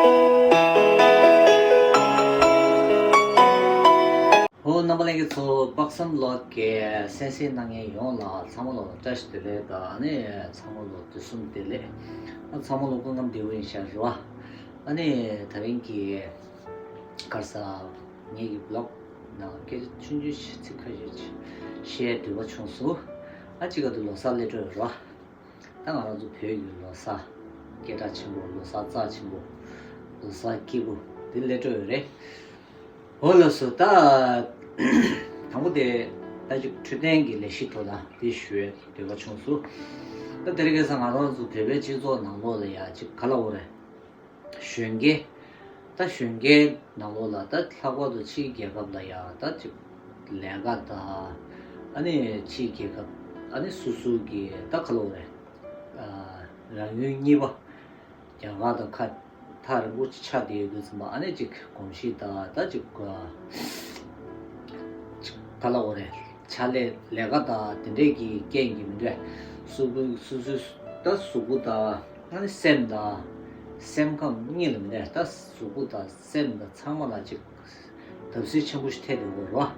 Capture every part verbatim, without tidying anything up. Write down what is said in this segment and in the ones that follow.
ཧོ། རྣམ་པ་ལྷན་རྒྱས་ཚོ། དཔག་བསམ་ལགས་ཀྱི་གསན་གཟིགས་གནང་མཁན་ཡོངས་ལ་ཚང་མ་ལ་བཀྲ་ཤིས་བདེ་ལེགས་དང་། ཨ་ནི་ཚང་མ་ལ་དུས་གསུམ་བདེ་ལེགས། ཨ། ཚང་མ་ལ་སྐུ་ཁམས་བདེ་པོ་ཡིན་ཤག་རེད་པ། ཨ་ནི་དེ་རིང་གི་ག་རེ་ཟེར། ངེད་ཀྱི་བི་ལོག་ནང་སྐད་ཆ་ཆུང་ཆུང་ཞིག་ཚིག་ཁ་ཤས་ཤིག་བཤད་འདོད་པ་བྱུང་སོང་། ཨ། གཅིག་ག་དུས་ལོ་གསར་སླེབས་འགྲོ་ཡོད་རེད་པ། ད་ང་རང་ཚོ་བོད་ཀྱི་ལོ་གསར་སྐད་གྲགས་ཆེན་པོ། ལོ་གསར་རྩ་ཆེན་པོ། ལོ་གསར་སྐྱིད་པོ་འདི་སླེབས་འགྲོ་ཡོད་རེད། འོ། ལགས་སོ། ད་དང་པོ་དེ་ད་ཅིག་འཕྲོད་བསྟེན་གྱི་ལས་གཞི་ཐོག་ལ་དེ་ཞུ་ཡས་འདོད་པ་བྱུང་སོང་། ད་དེ་རིང་ཁ་སང་ང་རང་ཚོ་བོད་པའི་སྤྱི་ཚོགས་ནང་ལོགས་ལ་ཡ་ཅིག་ག་ལབ་དགོས་རེད། གཞོན་སྐྱེས། ད་གཞོན་སྐྱེས་ནང་ལོགས་ལ། ད་ལྷག་པར་དུ་ཕྱིའི་རྒྱལ་ཁབ་ལ་ཡ་ད་ཅིག་ལས་ཀ་དང་། ཨ་ནི་ཕྱིའི་རྒྱལ་ཁབ། ཨ་ནི་སོ་སོ་གི་ད་ག་ལབ་དགོས་རེད། ཨ། རང་ཡུལ་གཉིས་པ་རྒྱ་གར་དང་ཁ་ཐག་རིང་པོ་ཅིག་ཆགས་བསྡད་ཡོད་དུས་ཙམ་པ། ཨ་ནི་ཅིག་གོམས་གཤིས་དང་ད་ཅིག་ཅིག་ག་ལབ་དགོས་རེད། ཕྱག་ལས་ལས་ཀ་དང་དེ་འདྲས་ཀྱི་རྐྱེན་གྱིས་མི་འདྲ། གཟུགས་པོ། སོ་སོའི་ད་གཟུགས་པོ་དང་། ཨ་ནི་སེམས་དང་། སེམས་ཁམས་གཉིས་ལ་མི་འདྲ། ད་གཟུགས་པོ་དང་སེམས་དང་ཚང་མ་ལ་ཅིག་བརྡབ་གསིག་ཆེན་པོ་ཞིག་ཐེབས་འདུག་གོ་ར།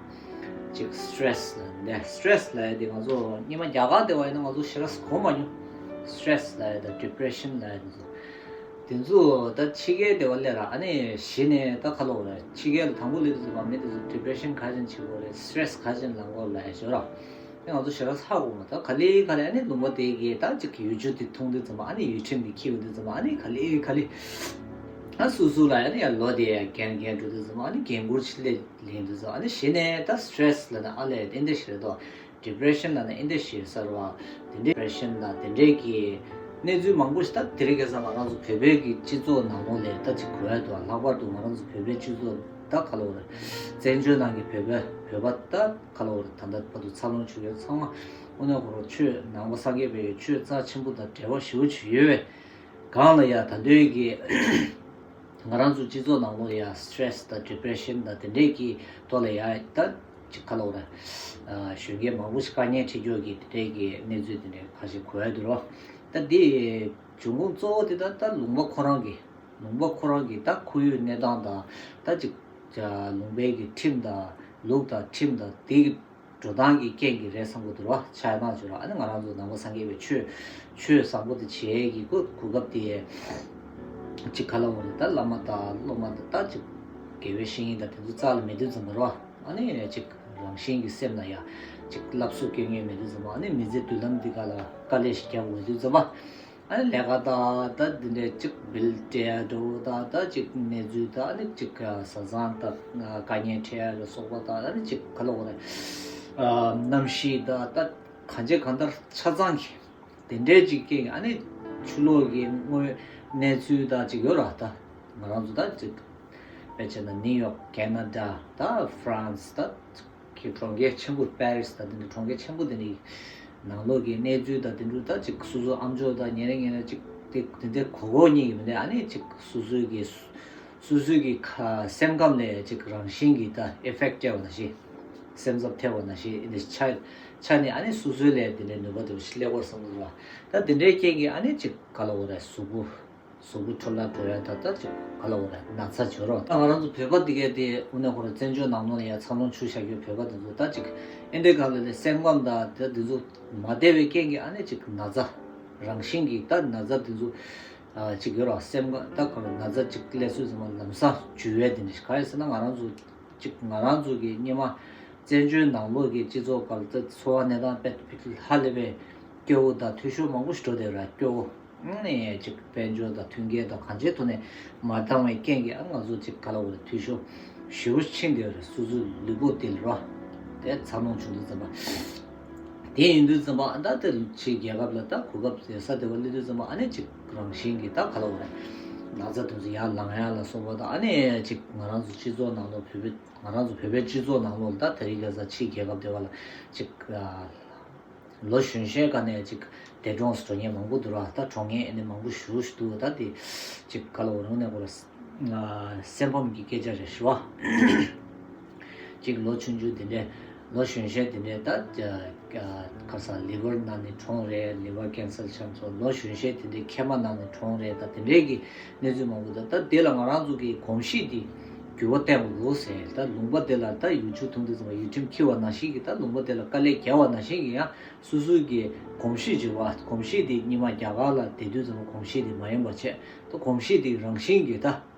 ཅིག་སི་ཊེ་རེ་སི་ལབ་ནས། སི་ཊེ་རེ་སི་ལབ་ཡ་དེ་ང་ཚོ་སྔོན་མ་རྒྱ་གར་དེ་བ་ཡིན་ན་ང་ཚོ་ཞེ་དྲག་གོ་མ་མྱོང་། སི་ཊེ་རེ་སི་ལབ་ཡ་དང་ཌི་པི་རེ་ཤན་ལབ་ཡ་དེ་ཚོ། དེ་ཚོ་ད་ཕྱི་རྒྱལ་དེ་བ་སླེབས་ར། ཨ་ནི་གཞི་ནས་ད་ག་ལབ་དགོས་རེད། ཕྱི་རྒྱལ་ལ་དང་པོ་སླེབས་དུས་ཙམ་པ་མི་དེ་ཚོ་ཌི་པི་རེ་ཤན་ག་ཅིག་བྱེད་ཀྱི་ཡོད་རེད། སི་ཊེ་རེ་སི་ག་ཅིག་ལངས་ཀྱི་ཡོད་རེད་ལབ་ཡ་ཞོར་ར། ཨ། ང་ཚོ་ཞེ་དྲག་ཧ་གོ་མ། ད་ག་ལེ་ག་ལེ། ཨ་ནི་ལུང་པ་དེ་གི་ད་ཅིག་ཡུལ་ཆུ་དེ་འཐུང་དུས་ཙམ་པ། ཨ་ནི་ཡུལ་ཁྲིམས་དེ་འཁྱེར་ཡོང་དུས་ཙམ་པ། ཨ་ནི་ག་ལེ་ག་ལེ། ཨ། སོ་སོ་ལ་ཡ་ནི་ཡ་ལོ་དེ་ཡ་རྒན་རྒན་འགྲོ་དུས་ཙམ་པ། ཨ་ནི་རྒན་བཀུར་ཅིག་སླེབས་ལེན་དུས་ཙམ། ཨ་ནི་གཞི་ནས་ད་སི་ཊེ་རེ་སི་ལབ་ན་ཨ་ལས་དེ་འདྲ་ཞིག་རེད་དོ། ཌི་པི་རེ་ཤན་ལབ་ན་ཨེ་འདྲ་ཞིག་ཟེར་བ། དེ་འདྲའི་ཌི་པི་རེ་ཤན་དང་དེ་འདྲའི་གི་གནས་ཚུལ་མང་པོ་ཞིག་ད་དེ་རིང་ཁ་སང་ང་རང་ཚོ་བོད་པའི་གི་སྤྱི་ཚོགས་ནང་ལོགས་ལ་ད་ཅིག་གོ་ཡ་འདུག་ལྷག་པར་དུ་ང་རང་ཚོ་བོད་པའི་སྤྱི་ཚོགས་ད་ག་ལབ་དགོས་རེད། བཙན་བྱོལ་ནང་གི་བོད་པ། བོད་པ་ད་ག་ལབ་དགོས་རེད། ད་ལྟ་བར་དུ་འཚར་ལོངས་བྱུང་ཡོད་ཚང་མ། དངོས་གནས་ཁོ་རང་ཆོས། ནང་པ་སངས་རྒྱས་པའི་ཆོས་རྩ་ཆེན་པོ་དང་འབྲེལ་བ་ཞེ་པོ་ཅིག་ཡོད་པའི་སྒང་ལ་ཡ། ད་དུང་གི་ང་རང་ཚོ་སྤྱི་ཚོགས་ནང་ལོགས་ཡ་སི་ཊེ་རེ་སི་དང་ཌི་པི་རེ་ཤན་དང་དེ་འདྲའི་གི་ཐོག་ལ་ཡ་ད་ཅིག་ག་ལབ་དགོས་རེད། ཨ། གཞོན་སྐྱེས་མང་པོ་ཞིག་དཀའ་ངལ་འཕྲད་ཀྱི་ཡོད་ཀྱི་དེ་འདྲའི་གི་གནས་ཚུལ་དེ་འདྲའི་ཁ་ཤས་གོ་ཡ་འདུག་རོ། ད་འདི་འབྱུང་ཁུངས་གཙོ་བོ་དེ་ད་ད་ལུང་པ་ཁོ་རང་གི། ལུང་པ་ཁོ་རང་གི་ད་ཁོར་ཡུག་གནས་སྟངས་དང་། ད་ཅིག་ལུང་པའི་གི་ཁྲིམས་དང་ལུགས་དང་ཁྲིམས་དང་དེ་གི་འགྲོ་སྟངས་ཀྱི་རྐྱེན་གྱིས་རེད་བསམ་གྱི་འདུག་ར། ཆ་ཡང་ན་བྱོས་ར། ཨ་ནི་ང་རང་ཚོ་ནང་པ་སངས་རྒྱས་པའི་ཆོས། ཆོས་བཟང་པོ་དེ་བྱེད་ཀྱི་གོ་གོ་སྐབས་དེ་ཅིག་ག་ལབ་དགོས་རེད། ད་བླ་མ་དང་སློབ་མ་དང་ད་ཅིག་དགེ་བའི་བཤེས་གཉེན་དང་དེ་ཚོ་རྩ་ལ་མེད་དུས་ཙམ་པ་ར། ཨ་ནི་ཅིག་རང་བཞིན་གྱི་སེམས་ལ་ཡ་ཅིག་སླར་གསོ་སྐྱེ་མཁན་མེད་དུས་ཙམ་པ། ཨ་ནི་མི་ཚེ་མདུན་ལམ་འདི་ག་ལ་དཀའ་ལས་ཤིག་རྒྱག་དགོས་དུས་ཙམ་པ། ཨ་ནི་ལས་ཀ་དང་ད་འདི་འདྲའི་ཅིག་བིལ་སྤྲད་འགྲོ་དང་། ད་ཅིག་གནས་ཚུལ་དང་། ཨ་ནི་ཅིག་བཟའ་ཚང་དང་དཀའ་ངལ་འཕྲད་ལ་སོགས་པ་དང་། ཨ་ནི་ཅིག་ག་ལབ་དགོས་རེད། ཨ། གནམ་གཤིས་དང་། ད་གང་ཅི་གང་ལྟར་ཆ་ཚང་གི་དེ་འདྲའི་ཅིག་རྐྱེན་གྱིས། ཨ་ནི་ཕྱི་ལོགས་ཀྱི་དངོས་གནས་ཚུལ་དང་ཅིག་ཡོད་ར། ད་ང་རང་ཚོ་ད་ཅིག་དཔེ་བྱས་ན་ནིའུ་ཡོག་ཁེ་ན་ཌ། ད་ཧྥ་རན་སི། ད་གི་གྲོང་ཁྱེར་ཆེན་པོ་པེ་རི་སི་དང་དེ་འདྲ་གྲོང་ཁྱེར་ཆེན་པོ་དེ་འདྲའི་ནང་ལོགས་ཀྱི་གནས་ཚུལ་དང་དེ་འདྲ། ད་ཅིག་སོ་སོ་ཨ་མཆོག་དང་ཉེ་རིང་ཉེ་རིང་ཅིག་དེ་དེ་འདྲ་གོ་གོ་གཉིས་ཀྱི་མི་འདྲ། ཨ་ནི་ཅིག་སོ་སོའི་གི་སོ་སོའི་གི་ཁ་སེམས་ཁམས་ལ་ཅིག་རང་བཞིན་གྱིས་ད་ཨི་ཕེག་ཊི་སྤྲད་པ་ནང་བཞིན། སེམས་འཚབ་ཐེབས་པ་ནང་བཞིན། ཨ་ནི་ཆ་ཆ་ནས་ཨ་ནི་སོ་སོའི་ལ་དེ་འདྲའི་ནུས་པ་དེ་བ་ཞིག་སླེབས་པར་བསམ་གྱི་འདུག་ལ། ད་དེ་འདྲའི་རྐྱེན་གྱིས་ཨ་ནི་ཅིག་ག་ལབ་དགོས་རེད། གཟུགས་པོ། གཟུགས་པོ་འཕྲོ་བརླག་འགྲོ་ཡ། ད་ལྟ་ཅིག་ག་ལབ་དགོས་རེད། ན་ཚ་བྱོས་རོགས། ད་ང་རང་ཚོ་བོད་པ་འདི་གའི་དེ་དངོས་གནས་ཁོ་རང་བཙན་བྱོལ་ནང་ལོགས་ལ་ཡ་འཚར་ལོངས་བྱུང་བཞག་རྒྱུ་བོད་པ་འདི་ཚོ་ད་ཅིག་ཨེ་འདྲའི་སྒང་ལ་ལས་སེམས་ཁམས་དང་ད་འདི་ཚོ་མ་བདེ་བའི་རྐྱེན་གྱིས་ཨ་ནི་ཅིག་ན་ཚ་རང་བཞིན་གྱིས། ད་ན་ཚ་འདི་ཚོ་ཨ་ཅིག་ཡོད་རོགས། སེམས་ཁམས་ད་ཁོ་རང་ན་ཚ་ཅིག་སླེབས་ཚུལ་ཚང་མ་ལམ་སང་འཇུ་བའི་དེ་འདྲ་ཞིག། ག་རེ་ཟེར་ན་ང་རང་ཚོ་ཅིག་ང་རང་ཚོ་གི་སྔོན་མ་བཙན་བྱོལ་ནང་ལོགས་ཀྱི་སྤྱི་ཚོགས་སྐབས་ད་འཚོ་བ་གནས་སྟངས་དཔེ་ཧ་ལས་པའི་སྐྱོ་བོ་དང་འཐུས་ཤོར་མང་པོ་ཞིག་འགྲོ་བསྡད་ར། སྐྱོ་བོ། ཨ་ནི་ཅིག་དཔལ་འབྱོར་དང་མཐུན་རྐྱེན་དང་གང་ཅིའི་ཐོག་ནས་མ་འདང་བའི་རྐྱེན་གྱིས་ཨ་ང་ཚོ་ཅིག་ག་ལབ་དགོས་རེད། འཐུས་ཤོར་ཞེ་པོ་ཕྱིན་བསྡད་རེད། སོ་སོའི་ལུས་པོ་དེ་ལ་ར། དེ་འཚར་ལོངས་བྱུང་དུས་ཙམ་པ། དེ་ཡིན་དུས་ཙམ་པ་ཨ་ད་དེ་ཕྱིའི་རྒྱལ་ཁབ་ལ་ད་གོ་སྐབས་ཟེར་ས་དེ་བ་སླེབས་དུས་ཙམ་པ་ཨ་ནི་ཅིག་རང་བཞིན་གྱིས་ད་ག་ལབ་དགོས་རེད། ན་ཚ་དེ་ཚོ་ཡར་ལངས་ཡ་ལ་སོགས་པ་དང་། ཨ་ནི་ཅིག་ང་རང་ཚོ་སྤྱི་ཚོགས་ནང་ལོགས་བོད་པའི་ང་རང་ཚོ་བོད་པའི་སྤྱི་ཚོགས་ནང་ལོགས་ལ་ད་དེ་རིང་ཁ་སང་ཕྱིའི་རྒྱལ་ཁབ་དེ་བ་ལ་ཅིག་ཨ་ལོ་གཞོན་ཤོས་ཀ་ནས་ཅིག་འདས་གྲོངས་སུ་འགྲོ་མཁན་མང་པོ་འདུག་ར། ད་གྲོངས་མཁན་ཨ་ནི་མང་པོ་ཞེ་པོ་ཞིག་འདུག་ད་དེ་ཅིག་ག་ལབ་དགོས་རེད། དངོས་གནས་ཁོ་རང་སེམས་ཕམ་གྱི་སྐད་ཆ་རེད་ཞུ་བ། ཅིག་ལོ་ཆུང་ཆུང་དེ་འདྲའི་ ལོ་གཞོན་ཤོས་དེ་འདྲའི་ད་ཁ་སང་ལི་ཝར་ནང་ནས་གྲོངས་རེད། ལི་ཝར་ཀེན་སར་ཆགས་སོང་། ལོ་གཞོན་ཤོས་དེ་འདྲའི་མཁལ་མ་ནང་ནས་གྲོངས་རེད། ད་དེ་འདྲའི་གི་གནས་ཚུལ་མང་པོ་འདུག་ད་དེ་ལ་ང་རང་ཚོ་གི་གོམས་གཤིས་དེ་འགྱུར་བ་བསྟན་དགོས་ཟེར། ད་ལུང་པ་དེ་ལ་ད་ཡུལ་ཆུ་འཐུང་དུས་ཙམ་པ་ཡུལ་ཁྲིམས་འཁྱེར་བ་ནང་བཞིན་གྱི་ད་ལུང་པ་དེ་ལ་དཀའ་ལས་བརྒྱབ་པ་ནང་བཞིན་གྱི་ཡང་སོ་སོའི་གི་གོམས་གཤིས་བྱེད་པ་གོམས་གཤིས་དེ་སྔོན་མ་རྒྱ་གར་ལ་བསྡད་དུས་ཙམ་པ་གོམས་གཤིས་དེ་མ་ཡིན་པ་བྱས། ད་གོམས་གཤིས་དེ་རང་བཞིན་གྱི་ད་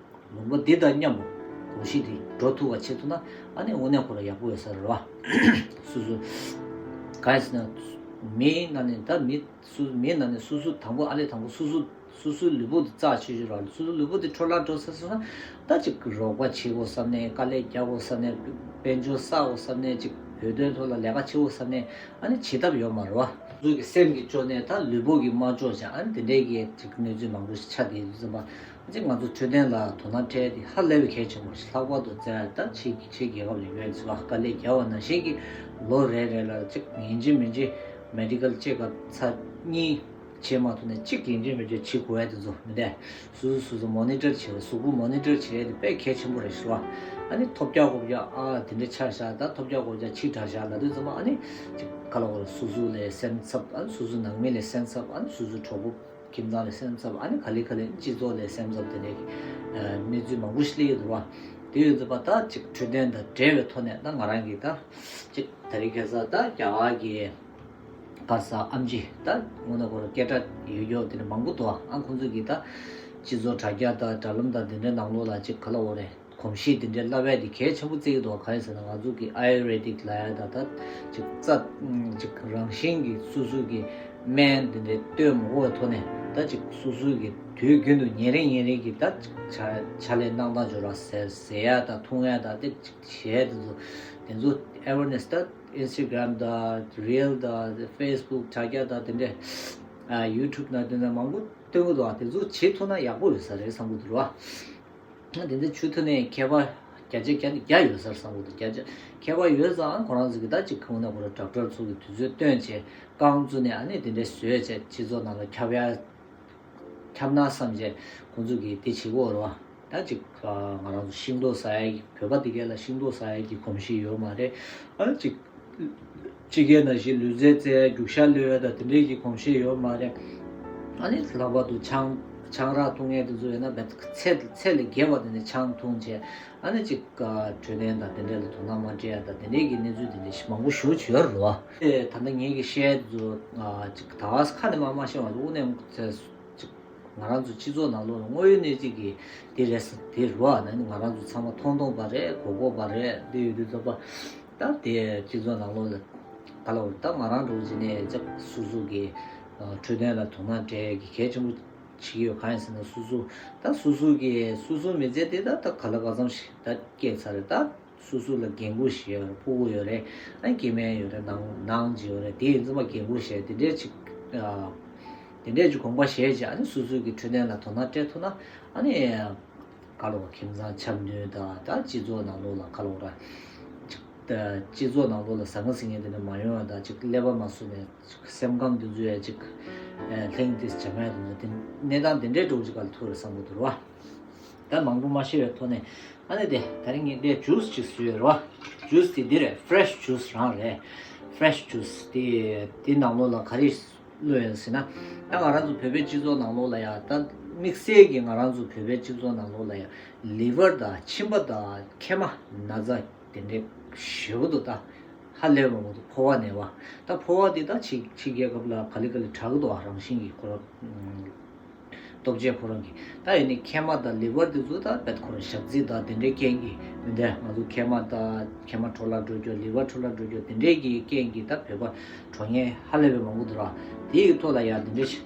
ལུང་པ་འདི་དང་མཉམ་པོ་གོམས་གཤིས་དེ་འགྲོ་ཐུབ་པ་བྱེད་ཐུབ་ན་ཨ་ནི་དངོས་གནས་ཁོ་རང་ཡག་པོ་ཡོད་ས་རེད་བ། སོ་སོ་གང་ཡིན་ཟེར་ན་མིའི་ནང་ནས་ད་མི་སུ་མིའི་ནང་ནས་སོ་སོ་དང་པོ་ཨ་ལས་དང་པོ་སོ་སོ་སོ་སོའི་ལུས་པོ་དེ་རྩ་ཆེ་ཤོས་རེད་བ། སོ་སོའི་ལུས་པོ་དེ་འཕྲོ་བརླག་འགྲོ་ས་སོང་ན་ད་ཅིག་རོགས་པ་བྱེད་དགོས་བསམ་ནས་དཀའ་ལས་རྒྱག་དགོས་བསམ་ནས་དཔལ་འབྱོར་བསགས་དགོས་བསམ་ནས་ཅིག་བོད་དོན་ཐོག་ལ་ལས་ཀ་བྱེད་དགོས་བསམ་ནས་ཨ་ནི་བྱེད་ཐབས་ཡོད་མ་རེད་བ། སོ་སོ་གི་སེམས་ཀྱི་ཕྱོགས་ནས་ད་ལུས་པོ་གི་དམར་ཕྱོགས་ཀྱང་ཨ་ནི་དེ་འདྲའི་གི་ཅིག་གནས་ཚུལ་མང་པོ་ཞིག་ཆགས་བསྡད་ཡོད་ཙམ་པ། ཅིག་ང་ཚོ་འཕྲོད་བསྟེན་ལ་དོ་སྣང་སྤྲད་དེ་ཧ་ལས་པའི་གལ་ཆེན་པོ་ཞིག་ལྷག་པར་དུ་བཙན་ད་ཕྱི་ཕྱི་རྒྱལ་ཁབ་ལ་ཡོད་ཚུལ་བ་དཀའ་ལས་བརྒྱབ་པ་ནང་བཞིན་གྱི་ལོ་རེ་རེ་ལ་ཅིག་ཡིན་གཅིག་མིན་གཅིག་མེ་ཌི་ཀལ་ཅེག་ཨབ་ཚར་གཉིས་བྱེད་མ་ཐུབ་ནས་གཅིག་ཡིན་གཅིག་མིན་གཅིག་བྱེད་དགོས་ཡ་དེ་ཚོ་མི་འདྲ། སོ་སོ་སོ་སོ་མོ་ནི་ཊར་བྱེད་པ་གཟུགས་པོ་མོ་ནི་ཊར་བྱེད་ཡ་དེ་དཔེ་གལ་ཆེན་པོ་རེད་ཞུ་བ། ཨ་ནི་ཐོལ་རྒྱག་ཧོབ་རྒྱག་ཨ་དེ་འདྲ་ཆགས་བཞག་ད་ཐོལ་རྒྱག་ཧོབ་རྒྱག་ཕྱི་དྲགས་བཞག་ལབ་དུས་ཙམ་པ་ཨ་ནི་ཅིག་ག་ལ་བོར་སོ་སོ་ལ་སེམས་འཚབ་ཨ་ནི་སོ་སོ་ནང་མི་ལ་སེམས་འཚབ་ཨ་ནི་སོ་སོའི་གྲོགས་པོ་ཁྱིམ་ཚང་ལ་སེམས་འཚབ་ཨ་ནི་ག་ལེ་ག་ལེ་སྤྱི་ཚོགས་ལ་སེམས་འཚབ་དེ་འདྲའི་གནས་ཚུལ་མང་པོ་ཞིག་སླེབས་ཡོད་འདུག་བ། དེ་ཡོད་ཚེ་པ་ད་ཅིག་འཕྲོད་བསྟེན་དང་འབྲེལ་བའི་ཐོག་ནས་ད་ང་རང་གིས་ད་ཅིག་དེ་རིང་ཁ་སང་ད་རྒྱ་གར་གྱི་ག་ས་ཨམ་ཆི་ད་དངོས་གནས་ཁོ་རང་སྐད་གྲགས་ཡོད་ཡོད་དེ་འདྲ་མང་པོ་འདུག་ཨ་ཁོང་ཚོ་གིས་ད་སྤྱི་ཚོགས་དྲ་རྒྱ་དང་དྲ་ལམ་དང་དེ་འདྲའི་ནང་ལོགས་ལ་ཅིག་ག་ལ་འོ་རེད། གོམས་གཤིས་དེ་འདྲའི་བསླབ་ཡ་དེ་གལ་ཆེན་པོ་བརྩི་གི་འདུག་གང་ཡིན་ཟེར་ན་ང་ཚོ་གི་ཨ་ཡུར་ཝེ་དིག་ལབ་ཡ་ད་ད་ཅིག་རྩ་ཅིག་རང་བཞིན་གྱི་སོ་སོ་གི་སྨན་དེ་འདྲའི་བསྟེན་མ་དགོས་པའི་ཐོག་ནས་ད་ཅིག་སོ་སོ་གི་དུས་རྒྱུན་དུ་ཉིན་རེ་ཉིན་རེ་གི་ད་ཅིག་ཕྱག་ཕྱག་ལས་གནང་སྟངས་སྦྱོར་བ་ཟས་ཟས་ཡ་ད་འཐུང་ཡ་ད་དེ་ཅིག་བྱས་དེ་ཚོ་དེ་ཚོ་ཨེ་ཝེར་ནེ་སི་ད་ཨིན་སི་ཊ་གྷ་རམ་ད་རི་ལ་ད་ཕེ་སི་བུག་དྲ་རྒྱ་ད་དེ་འདྲའི་ཡུ་ཊུབ་ན་དེ་འདྲ་མང་པོ་སྟོན་གི་འདུག་ཨ་དེ་ཚོ་བྱེད་ཐུབ་ན་ཡག་པོ་ཡོད་ས་རེད་བསམ་གི་འདུག་ར། དེ་འདྲ་བྱེད་ཐུབ་ནས་ཁྱད་པར་བརྒྱ་ཆ་བརྒྱ་ནས་བརྒྱ་ཡོད་ས་རེད་བསམ་གི་འདུག་བརྒྱ་ཆ་ཁྱད་པར་ཡོད་ཙང་ཁོ་རང་ཚོ་གི་ད་ཅིག་ཁོང་ན་ཁོ་རང་ཌོག་ཊར་ཚོ་གི་དུས་ཚོད་བཏོན་བྱས་རྐང་བཙུགས་ནས་ཨ་ནི་དེ་འདྲ་བཟོས་བྱས་སྤྱི་ཚོགས་ནང་ལ་ཁྱབ་ཡ་ཁྱབ་ན་བསམ་བྱས་ཁོང་ཚོ་གི་དེ་བྱེད་དགོས་རེད་བ། ད་ཅིག་ང་རང་ཚོ་ཤིང་ཏོག་ཟ་ཡ་གི་བོད་པ་དེ་གས་ལ་ཤིང་ཏོག་ཟ་ཡ་གི་གོམས་གཤིས་ཡོད་མ་རེད། ཨ་ཅིག་ཕྱི་རྒྱལ་ནང་བཞིན་ལུས་རྩལ་རྩེ་ཡ་རྒྱུག་ཤར་གློད་ཡ་དང་དེ་འདྲའི་གི་གོམས་གཤིས་ཡོད་མ་རེད། ཨ་ནི་ལྷག་པར་དུ་ཆང་ཆང་རག་འཐུང་མཁན་དེ་ཚོ་ཡོད་ན་བད་ཚད་ཚད་ལས་བརྒལ་བ་དེ་ནས་ཆང་འཐུང་བྱས་ཨ་ནི་ཅིག་འཕྲོད་བསྟེན་དང་དེ་འདྲ་ལ་དོ་སྣང་མ་སྤྲད་ཡ་དང་དེ་འདྲའི་གི་གནས་ཚུལ་དེ་འདྲ་ཞིག་མང་པོ་ཞེ་པོ་ཅིག་ཡོད་རེད་བ། ཨེ་ད་ལྟ་ངེད་ཀྱིས་བཤད་དེ་ཚོ་ཅིག་ད་ག་ས་ཁ་ནས་མ་མ་བཤད་པ་དངོས་གནས་ཅིག་ང་རང་ཚོ་སྤྱི་ཚོགས་ནང་ལོགས་ལ་དངོས་ཡོད་གནས་ཚུལ་གྱི་དེ་རེད་ཟེར་དེ་རེད་བ། ན་ནི་ང་རང་ཚོ་ཚང་མ་མཐོང་མཐོང་པ་རེད། གོ་གོ་པ་རེད། འདི་ཡོད་དུས་ཚོད་པ་ད་དེ་སྤྱི་ཚོགས་ནང་ལོགས་ལ་ག་ལ་བར་ད་ང་རང་འགྲོ་བྱས་ནས་ཅག་སོ་སོ་གི་འཕྲོད་བསྟེན་ལ་དོ་སྣང་སྤྲད་ཀྱི་གལ་ཆེན་པོ་བྱེད་ཀྱི་ཡོད། གང་ཡིན་ཟེར་ན་སོ་སོ་ད་སོ་སོ་གི་སོ་སོ་མི་ཚེ་དེ་ད་ད་ག་ལ་ག་ཙམ་ཞིག་ད་སྐྱེལ་ཚར་རེད་ད། སོ་སོ་ལ་འགན་ཁུར་ཞིག་ཡོད་རེད། ཕྲུ་གུ་ཡོད་རེད། ཨ་སྐྱེ་དམན་ཡོད་རེད། ནང་ནང་ཅིག་ཡོད་རེད། དེ་ཡིན་ཙང་མ་འགན་ཁུར་བཞེས་དེ་འདྲས་ཅིག་ཨ་དེ་འདྲས་ཅིག་དགོངས་པ་བཞེས་བྱས་ཨ་ནི་སོ་སོ་གི་འཕྲོད་བསྟེན་ལ་དོ་སྣང་སྤྲད་ཐུབ་ན་ཨ་ནི་ག་ལ་བ་ཁྱིམ་ཚང་འཆམ་མཐུན་དང་ད་སྤྱི་ཚོགས་ནང་ལོགས་ལ་ག་ལ་བ་ར་ཅིག་ད་སྤྱི་ཚོགས་ནང་ལོགས་ལ་ཟང་ངེ་ཟིང་ངེ་དེ་འདྲ་མ་ཡོང་བ་དང་ཅིག་ཀླད་པ་མ་བཟོད་ནས་ཅིག་སེམས་ཁམས་དེ་ཚོ་ཡ་ཅིག་ཨ་ལྷིང་དེ་བྱ་མེད་དེ་འདྲ་དེ་གནས་སྟངས་དེ་འདྲས་འགྲོ་ཅིག་ག་ལ་ཐུག་རེད་བསམ་གི་འདུག་ར་བ། ད་མང་པོ་མ་ཤེས་པའི་ཐོག་ནས་ཨ་ནི་དེ་ད་རིང་ངས་འདི་ཇུས་ཅིག་བཟོས་ཡོད་རེད་བ། ཇུས་དེ་འདི་རེད། ཕེ་རེ་ཤི་ཇུས་རང་རེད། ཕེ་རེ་ཤི་ཇུས་དེ་དེ་ནང་ལོགས་ལ་ག་རེ་བླུགས་ཡོད་ཟེར་ན། ད་ང་རང་ཚོ་བོད་པའི་སྤྱི་ཚོགས་ནང་ལོགས་ལ་ཡ་ད་དམིགས་བསལ་གྱི་ང་རང་ཚོ་བོད་པའི་སྤྱི་ཚོགས་ནང་ལོགས་ལ་ཡ་ལི་ཝར་དང་མཆིན་པ་དང་མཁལ་མ་ན་ཚ་དེ་འདྲའི་ཞེ་པོ་འདུག་ད་ཧ་ལས་པ་མ་གཏོགས་ཕོ་བ་ནད་པ། ད་ཕོ་བ་འདི་ད་ཕྱི་ཕྱི་རྒྱལ་ཁབ་ལ་ག་ལེ་ག་ལེ་དྲག་གི་འདུག་ཨ་རང་བཞིན་གྱི་ཁོ་རང་། ལྟོ་ཆས་ཁོ་རང་གི་ད་ཡིན་ནའི་མཁལ་མ་དང་ལི་ཝར་དེ་ཚོ་ད་བེད་ཁོ་རང་ཞག་རྩི་དང་དེ་འདྲའི་རྐྱེན་གྱིས་མི་འདྲ། ང་ཚོ་མཁལ་མ་དང་མཁལ་མ་འཕྲོ་བརླག་འགྲོ་རྒྱུ་ལི་ཝར་འཕྲོ་བརླག་འགྲོ་རྒྱུ་དེ་འདྲའི་གི་རྐྱེན་གྱིས་ད་བོད་པ་གྲོངས་མཁན་ཧ་ལས་པའི་མང་པོ་འདུག་ར། དེའི་ཐོག་ལ་ཡང་དེ་འདྲའི་ཞིག་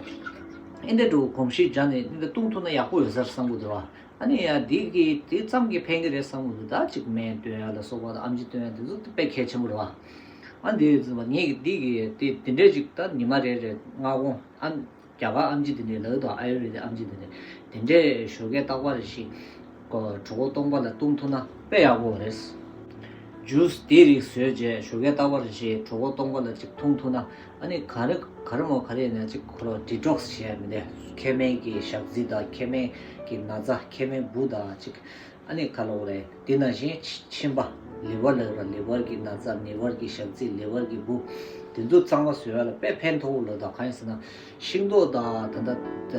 ཨེ་འདྲ་འགྲོ་གོམས་གཤིས་སྦྱངས་ནས་ཨེ་འདྲ་བཏུང་ཐུབ་ན་ཡག་པོ་ཡོད་ས་རེད་བསམ་གི་འདུག་ར། ཨ་ནི་ཡང་དེ་གི་དེ་ཙམ་གྱིས་ཕན་གི་རེད་བསམ་གི་འདུག་ད་ཅིག་སྨན་སྟོན་ཡ་ལ་སོགས་པ་དང་ཨམ་ཆི་སྟོན་ཡ་དེ་ཚོ་དཔེ་གལ་ཆེན་པོ་རེད་བ། ཨ་འདི་ཡོད་ཙམ་པ་ངས་གི་འདི་གི་དེ་དེ་འདྲའི་ཅིག་ད་ཉི་མ་རེ་རེ་སྔ་དགོང་ཨ། རྒྱ་གར་ཨམ་ཆི་དེ་འདྲའི་ལབ་དང་ཨ་ཡུར་ཝེ་དའི་ཨམ་ཆི་དེ་འདྲའི་དེ་འདྲའི་ཞོགས་ཀས་རྟག་པར་ཞིག་གྲོད་ཁོག་སྟོང་པ་ལ་བཏུང་ཐུབ་ན་དཔེ་ཡག་པོ་རེད། ཇུས་དེ་རིགས་བཟོས་རྗེས་ཞོགས་ཀས་རྟག་པར་ཞིག་གྲོད་ཁོག་སྟོང་པ་ལ་ཅིག་འཐུང་ཐུབ་ན་ཨ་ནི་ག་རེ་ག་རེ་མོ་ག་རེ་ཡིན་ན་ཅིག་ཁོ་རང་ཌི་ཊོག་སི་བྱས་མི་འདུག་མཁལ་མའི་གི་ཞག་རྩི་དང་མཁལ་མའི་གི་ན་ཚ་མཁལ་མའི་འབུ་དང་ཅིག་ཨ་ནི་ག་ལབ་དགོས་རེད། དེ་ནང་བཞིན་མཆིན་པ་ ལི་ཝར་ལབ་ར། ལི་ཝར་གྱི་ན་ཚ། ལི་ཝར་གྱི་ཞག་ཚི། ལི་ཝར་གྱི་འབུ། དེ་ཚོ་གཙང་མ་བཟོ་ཡ་ལ་དཔེ་ཕན་ཐོགས་ལོ། ད་གང་ཡིན་ཟེར་ན། ཤིང་ཏོག་དང་ད་ལྟ་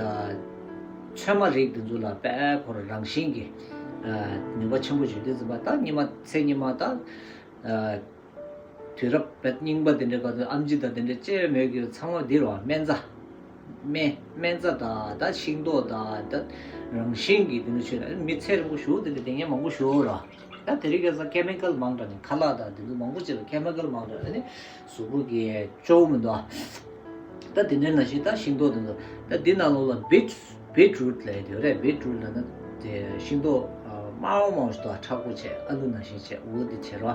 ཚོད་མ་རིགས་དེ་ཚོ་ལ་དཔེ་ཁོ་རང་རང་བཞིན་གྱི་ནུས་པ་ཆེན་པོ་ཡོད་དེ་ཟེར་བ། ད་ཉི་མ་ཚེ་ཉི་མ་ད་དུས་རབས་བརྙིང་པ་དེ་འདྲའི་སྐབས་སུ་ཨེམ་ཆི་དང་དེ་འདྲའི་ཅེས་མོས་ཀྱི་ཚང་མ་འདི་རོ། སྨན་རྩྭ། སྨན་སྨན་རྩྭ་དང་ད་ཤིང་ཏོག་དང་ད་རང་བཞིན་གྱི་དེ་འདྲ་ཆོས་ལ་མི་ཚེ་རིང་པོ་ཞུ་དེ་འདྲ་དེ་ངས་མང་པོ་ཞུ་རོ། ད་དེ་རིང་ཁ་སང་ཁེ་མི་ཀལ་མང་དྲགས་ནས་ཁ་ལག་དང་དེ་ཚོ་མང་པོ་ཅིག་ལ་ཁེ་མི་ཀལ་མང་དྲགས་ནས་གཟུགས་པོ་གི་སྐྱོ་བོ་མི་འདུག་ད་དེ་འདྲའི་ནང་བཞིན་ད་ཤིང་ཏོག་དེ་ཚོ་ད་འདི་ནང་ལོགས་ལ་བིཊ་བིཊ་རུཊ་ལབ་ཡོད་རེད། བིཊ་རུཊ་ལབ་ན་དེ་ཤིང་ཏོག་དམར་པོ་མང་པོ་ཞིག་འདུག་མཁྲེགས་པོ་བྱས། ཨ་ལུ་ནང་བཞིན་བྱས། འོ་དེ་བྱས་རོ།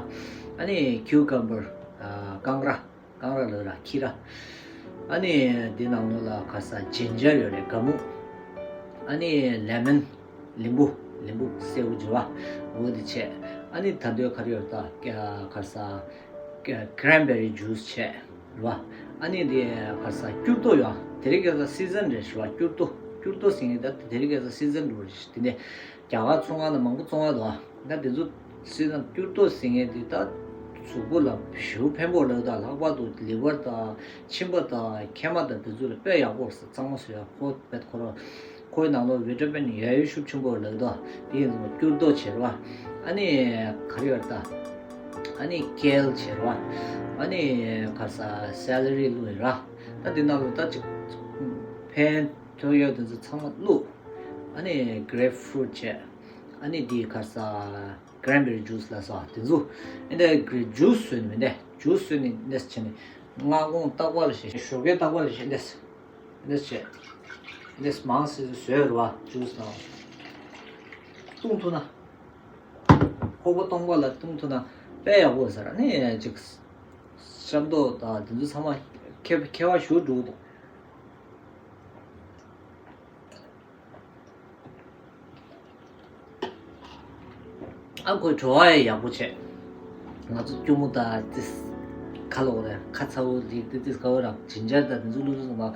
ཨ་ནི་ཁིའུ་ཀམ་བར། རྐང་ར། རྐང་ར་ལབ་ར། ཁི་ར། ཨ་ནི་འདི་ནང་ལོགས་ལ་ཁ་ས་ཇིན་ཇར་ཡོད་རེད། ག་མུ། ཨ་ནི་ལེ་མོན། ལིམ་བུ། ལིམ་བུ་སེར་པོ་འཇུ་བ། འོ་དེ་བྱས། ཨ་ནི་ད་དུང་ག་རེ་ཡོད་ད། ཁ་ས་ཀེ་རན་བེ་རི་ཇུས་བྱས་རེད་བ། ཨ་ནི་འདི་ཁ་ས་སྐྱུར་ཏོ་ཡོད། དེ་རིང་ཁ་ས་སི་ཛན་རེད་ཟེར་བ། སྐྱུར་ཏོ། སྐྱུར་ཏོ་ཟེར་མཁན་ད་དེ་རིང་ཁ་ས་སི་ཛན་འགྲོ་རེད། དེ་ནས་རྒྱ་གར་ཚོང་ཁང་ལ་མང་པོ་བཙོང་ཡ་འདུག་ད་དེ་ཚོ་སི་ཛན། སྐྱུར་ཏོ་ཟེར་མཁན་འདི་ད་གཟུགས་པོ་ལ་ཞེ་པོ་ཕན་པོ་ལབ་ད། ལྷག་པར་དུ་ལི་ཝར་དང་མཆིན་པ་དང་མཁལ་མ་དང་དེ་ཚོ་ལ་དཔེ་ཡག་པོ་རེད། གཙང་མ་བཟོ་ཡ། ཁོ་བེད་ཁོ་ར། ཁོའི་ནང་ལོགས་བི་ཊ་མིན་ཡ་ཡོ་ཤུགས་ཆེན་པོ་ལབ་དོ། དེ་ཡིན་ཙང་སྐྱུར་ཏོ་བྱེད་རོགས། ཨ་ནི་ག་རེ་ཡོད་ད། ཨ་ནི་ཀེལ་བྱེད་རོགས། ཨ་ནི་ག་རེ་ཟ། སེ་ལ་རི་བླུགས་ཡིན་ར། ད་དེ་ནང་ལོགས་ད་ཅིག་ཕན་ཐོགས་ཡོད་དེ་ཚོ་ཚང་མ་བླུགས། ཨ་ནི་གྷི་རེབ་ཕུ་རུཊ་བྱེད། ཨ་ནི་དེ་ག་རེ་ཟ། ཀེ་རན་བེ་རི་ཇུས་ལ་ཟ། དེ་ཚོ་ཨེ་འདྲ་གི་ཇུས་བཟོས་ནི་མིན་ཏེ། ཇུས་བཟོས་ནི་འདྲ་བྱས་ནས་མངར་ཁུང་རྟག་པར་བྱེད། ཞོགས་ཀས་རྟག་པར་བྱེད། འདི་འདི་བྱེད། འདི་མང་སེ་བཟོས་རེད་བ། ཇུས་དང་བཏུང་ཐུབ་ན། ཁོག་པ་སྟོང་པ་ལ་བཏུང་ཐུབ་ན་དཔེ་ཡག་པོ་ཟེར། ཨ་ནི་ཅིག་ཤ་མདོག་དང་དེ་ཚོ་ཚང་མ་ཁེ་ཁེ་བ་ཞུ་འགྲོ་འདུག་ཨ་ཁོས་བྲོ་བ་ཡང་ཡག་པོ་བྱས། ང་ཚོ་སྐྱུར་མོ་དང་ཏིས་ཁ་ལོ་རེད། ཁ་ཚ་བོ་ལིག་ཏི་ཏིས་ཁ་བོ་ར་ཇིན་ཇར་དང་དེ་ཚོ་བླུགས་བླུགས་མ།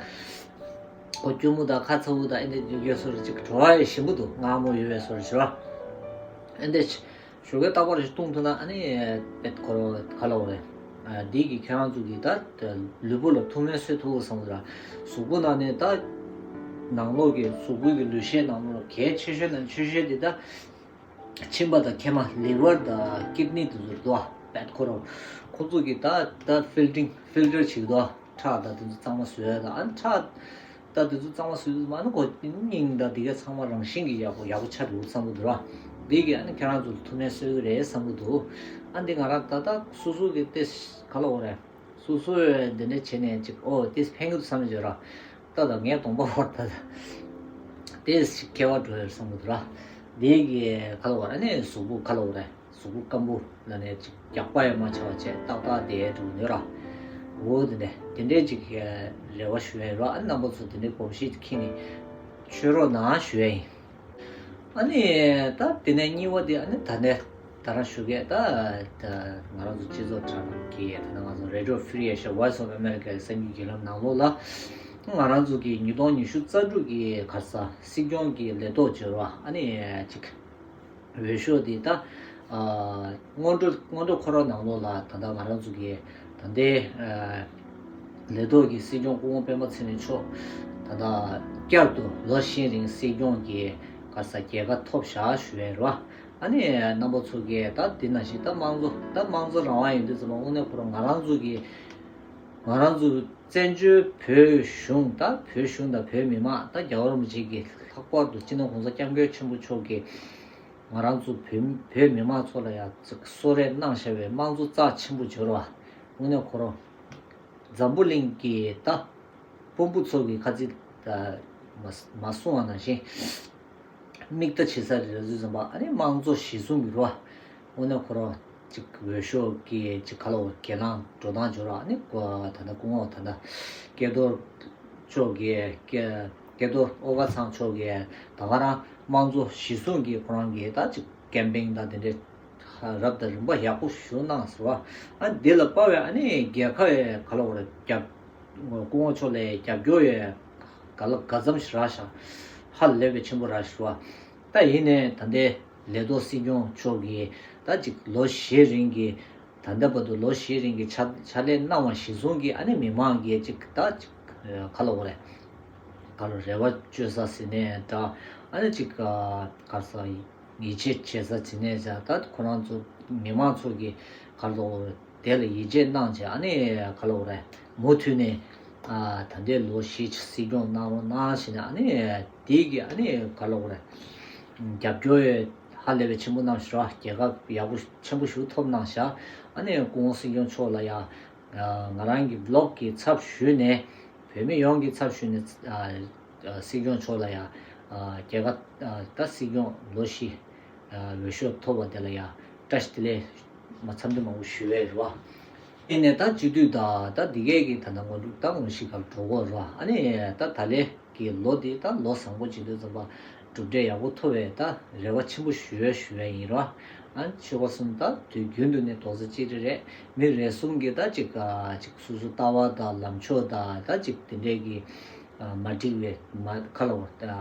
ཁོ་སྐྱུར་མོ་དང་ཁ་ཚ་བོ་དང་ཨེ་འདྲ་ཡོད་སོ་རེད། ཅིག་བྲོ་བ་ཡང་ཞིམ་པོ་འདུག་མངར་མོ་ཡོད་པའི་སོ་རེད་ཤོ། ཨེ་འདྲ་ཞོགས་ཀས་རྟག་པར་ཞིག་བཏུང་ཐུབ་ན་ཨ་ནི་པེད་ཁོ་རོ་ཁ་ལོ་རེད། འདི་གི་ཁྱེད་རང་ཚོ་གི་ད་ལུས་པོ་ལ་ཐུག་སྨན་བཟོ་ཐུབ་བསམ་གི་ར། གཟུགས་པོ་ནང་ནས་ད་ནང་ལོགས་ཀྱི་གཟུགས་པོ་གི་ལུས་ཤེད་ནང་ལོགས་གལ་ཆེ་ཤོས་ནང་ཆེ་ཤོས་དེ་ད་མཆིན་པ་དང་མཁལ་མ། ལི་ཝར་དང་ཀིད་ནི་དེ་ཚོ་རེད་དོ། པེད་ཁོ་རོ་ཁོ་ཚོ་གི་ད་ད་ཕིལ་ཊིང་ཕིལ་ཊར་བྱེད་གི་དོ། ཁྲག་དང་དེ་ཚོ་གཙང་མ་བཟོ་ཡ་དང་ཨ་ཁྲག་ད་དེ་ཚོ་གཙང་མ་བཟོས་དུས་མ་ནི་གོ་སྙིང་དང་དེ་ག་ཚང་མ་རང་བཞིན་གྱིས་ཡག་པོ་ཡག་པོ་ཆགས་འདུག་བསམ་གི་འདུག་ར། འདི་གི་ཨ་ནི་ཁྱེད་རང་ཚོ་ལ་ཐུགས་སྨན་གསོས་གི་རེད་བསམ་གི་འདུག་ཨ་འདི་ང་རང་ད་ལྟ་སོ་སོ་གི་ཏེ་ག་ལ་འོ་རེད། སོ་སོས་འདི་འདྲ་བྱས་ནས་ཅིག་ཨོ་ཏེ་ཕན་གི་འདུག་བསམ་གི་འདུག་ར། ད་ད་ངས་གདོང་པ་བོར་ད་ད་ཏེ་ཅིག་ཁྱད་པར་འགྲོ་ཡོད་བསམ་གི་འདུག་ར། འདི་གི་ག་ལ་འོ་ར་ཨ་ནི་གཟུགས་པོ་ག་ལ་འོ་རེད། གཟུགས་པོ་སྐམ་པོ་ལ་ནས་ཅིག་རྒྱགས་པ་ཡང་མ་ཆགས་པ་བྱས་ཏག་ཏག་བསྡད་འགྲོ་ནི་ར། འོ་དེ་འདྲས་དེ་འདྲས་ཅིག་རེ་བ་ཞུ་ཡ་ཡིན་ར། ཨ་ནི་རྣམ་པ་ཚོ་དེ་འདྲས་གོམས་གཤིས་ཁྱེར་ནས་ཆོས་རོགས་གནང་ཞུ་ཡ་ཡིན། ཨ་ནི་ད་དེ་ནས་གཉིས་པ་དེ་ཨ་ནི་ད་ནས་ད་རང་ཞུ་གས་ད་ད་ང་རང་ཚོ་སྤྱི་ཚོགས་དྲ་ལམ་གྱི་ད་ནང་ང་ཚོ་Radio Free Asia Voice of America གསར་འགྱུར་བརྒྱུད་ལམ་ནང་ལོགས་ལ་ང་རང་ཚོ་གི་ཉིས་སྟོང་ཉི་ཤུ་རྩ་དྲུག་གི་ག་རེ་ཟ་སྲིད་སྐྱོང་གི་ལས་ཐོག་བྱོས་ར་ཨ་ནི་ཅིག་འོས་ཤོག་འདི་ད། ཨ། སྔོན་འགྲོ་སྔོན་འགྲོ་ཁོ་རང་ནང་ལོགས་ལ་ད་ལྟ་ང་རང་ཚོ་གི་ད་ལྟའི་ཨ། ལས་ཐོག་གི་སྲིད་སྐྱོང་སྐུ་ངོ་སྤེན་པ་ཚེ་རིང་མཆོག་ད་ལྟ་བསྐྱར་དུ་ལོ་ཤས་རིང་སྲིད་སྐྱོང་གི་ག་རེ་ཟ་རྒྱལ་ཁ་ཐོབ་བཞག་ཞུ་ཡས་རེད་བ། ཨ་ནི་རྣམ་པ་ཚོ་གིས་ད་འདི་ནང་བཞིན་ད་དམངས་གཙོ་ད་དམངས་གཙོ་རང་དབང་ཡིན་དུས་ཙམ་པ་དངོས་གནས་ཁོ་རང་ང་རང་ཚོ་གི་ང་རང་ཚོ་བཙན་བྱོལ་བོད་གཞུང་ད་བོད་གཞུང་དང་བོད་མི་མང་ད་རྒྱལ་བ་རིན་པོ་ཆེ་གི་ལྷག་པར་དུ་སྤྱི་ནོར་༸གོང་ས་༸སྐྱབས་མགོན་ཆེན་པོ་མཆོག་གིས། ང་རང་ཚོ་བོད་བོད་མི་མང་ཚོ་ལ་ཡང་གཙོ་གསོལ་རས་གནང་བཞག་པའི་དམངས་གཙོ་རྩ་ཆེན་པོ་འབྱོར་བ། དངོས་གནས་ཁོ་རང་འཛམ་བུ་གླིང་གི་ད་དཔོན་པོ་ཚོ་གི་ཁ་ཚིག་ད་མ་མ་གསུང་བ་ནང་བཞིན་མིག་ལྟ་བྱེད་ས་རེད་ཟེར་ཙམ་པ་ཨ་ནི་དམངས་གཙོ་གཞི་བཟུང་གི་རེད་བ། དངོས་གནས་ཁོ་རང་ཅིག་འོས་ཤོག་གི་ཅིག་ག་ལ་འོ་གྱེན་ལངས་འགྲོ་སྟངས་འབྱོར་བ་ཨ་ནི་ད་ལྟ་སྐུ་ངོ་ད་ལྟ་སྐལ་རྡོར། མཆོག་གིས་སྐལ་སྐལ་རྡོར་ཨོ་དཀར་ཚང་མཆོག་གིས་ད་ག་རང་དམངས་གཙོ་གཞི་བཟུང་གིས་ཁོ་རང་གིས་ད་ཅིག་ཀེམ་པེན་དང་དེ་འདྲའི་རབ་དང་རིམ་པ་ཡག་པོ་ཞུ་གནང་ཟེར་བ། ཨ་འདི་ལ་དཔའ་བའི་ཨ་ནི་རྒྱལ་ཁ་ཡི་ག་ལ་བོར་རྒྱབ་སྐུ་ངོ་མཆོག་ལ་རྒྱབ་སྐྱོར་ཡི་ག་ལ་ག་ཙམ་ཞིག་རག་ཤག་ཧ་ལས་པའི་ཆེན་པོ་རག་ཞུ་བ། ད་ཡིན་ནའི་ད་ལྟའི་ ལས་ཐོག་སྲིད་སྐྱོང་མཆོག་གིས་ད་ཅིག་ལོ་བཞི་རིང་གི། ད་ལྟ་བར་དུ་ལོ་བཞི་རིང་གི་ཕྱག་ཕྱག་ལས་གནང་བ་གཞིར་བཟུང་གིས་ཨ་ནི་མི་མང་གིས་ཅིག་ད་ཅིག་ག་ལབ་དགོས་རེད། ག་ལ་རེ་བ་བཅོལ་ས་ཟེར་ནས་འདྲ། ཨ་ནི་ཅིག་ག་ས་ཡིད་ཆེས་བྱེད་ས་ཟེར་ནས་འདྲ། ད་ཁོ་རང་ཚོ་མི་མང་ཚོ་གིས་ག་ལ་དེ་ལ་ཡིད་ཆེས་གནང་བྱས། ཨ་ནི་ག་ལ་དགོས་རེད། མུ་མཐུད་ནས་ཨ་ད་ལྟའི་ལོ་བཞི་སྲིད་སྐྱོང་གནང་རོགས་གནང་ཞེས་ནས། ཨ་ནི་དེ་གི་ཨ་ནི་ག་ལ་དགོས་རེད། རྒྱབ་སྐྱོར་ཧ་ལས་པའི་ཆེན་པོ་གནང་ཞོག་རྒྱལ་ཁ་ཡག་པོ་ཆེན་པོ་ཞིག་ཐོབ་གནང་ཤག་ཨ་ནི་སྐུ་ངོ་སྲིད་སྐྱོང་མཆོག་ལ་ཡ། ང་རང་གི་བི་ལོག་གི་ཚབ་ཞུས་ནས། བོད་མི་ཡོངས་ཀྱི་ཚབ་ཞུས་ནས། སྲིད་སྐྱོང་མཆོག་ལ་ཡ། རྒྱལ་ཁ། ད་སྲིད་སྐྱོང་ལོ་བཞི་འོས་ཤོག་ཐོབ་པ་དེ་ལ་ཡ། བཀྲ་ཤིས་བདེ་ལེགས་མ་འཚམས་འདྲི་མང་པོ་ཞུ་བའི་རེད་བ། ཨེ་ནས་ད་སྤྱི་འཐུས་ད་ད་འདི་གས་ཀྱི་ད་ད་ངོ་ད་ངོ་ཤེས་ཁར་འགྲོ་གོ་ར། ཨ་ནི་ད་ད་ལས་ཀྱི་ལོ་འདི་ད་ལོ་བཟང་པོ་ཅིག་འདུག་ཙམ་པ་གྲུབ་འབྲས་ཡག་པོ་ཐོབ་པའི་ད་རེ་བ་ཆེན་པོ་ཞུ་བའི་ཞུ་བའི་ཡིན་ར། ཨ་ཆོལ་ཁ་གསུམ་ད་དུས་རྒྱུན་དུ་ནས་རྡོག་རྩ་གཅིག་སྒྲིལ་རེད། མི་རེ་ཟུང་གི་ད་ཅིག་ཅིག་སོ་སོ་ལྟ་བ་དང་ལམ་ཕྱོགས་དང་ད་ཅིག་དེ་འདྲས་ཀྱི་མ་འགྲིག་པའི་མ་ཁ་ལ་བ་ད།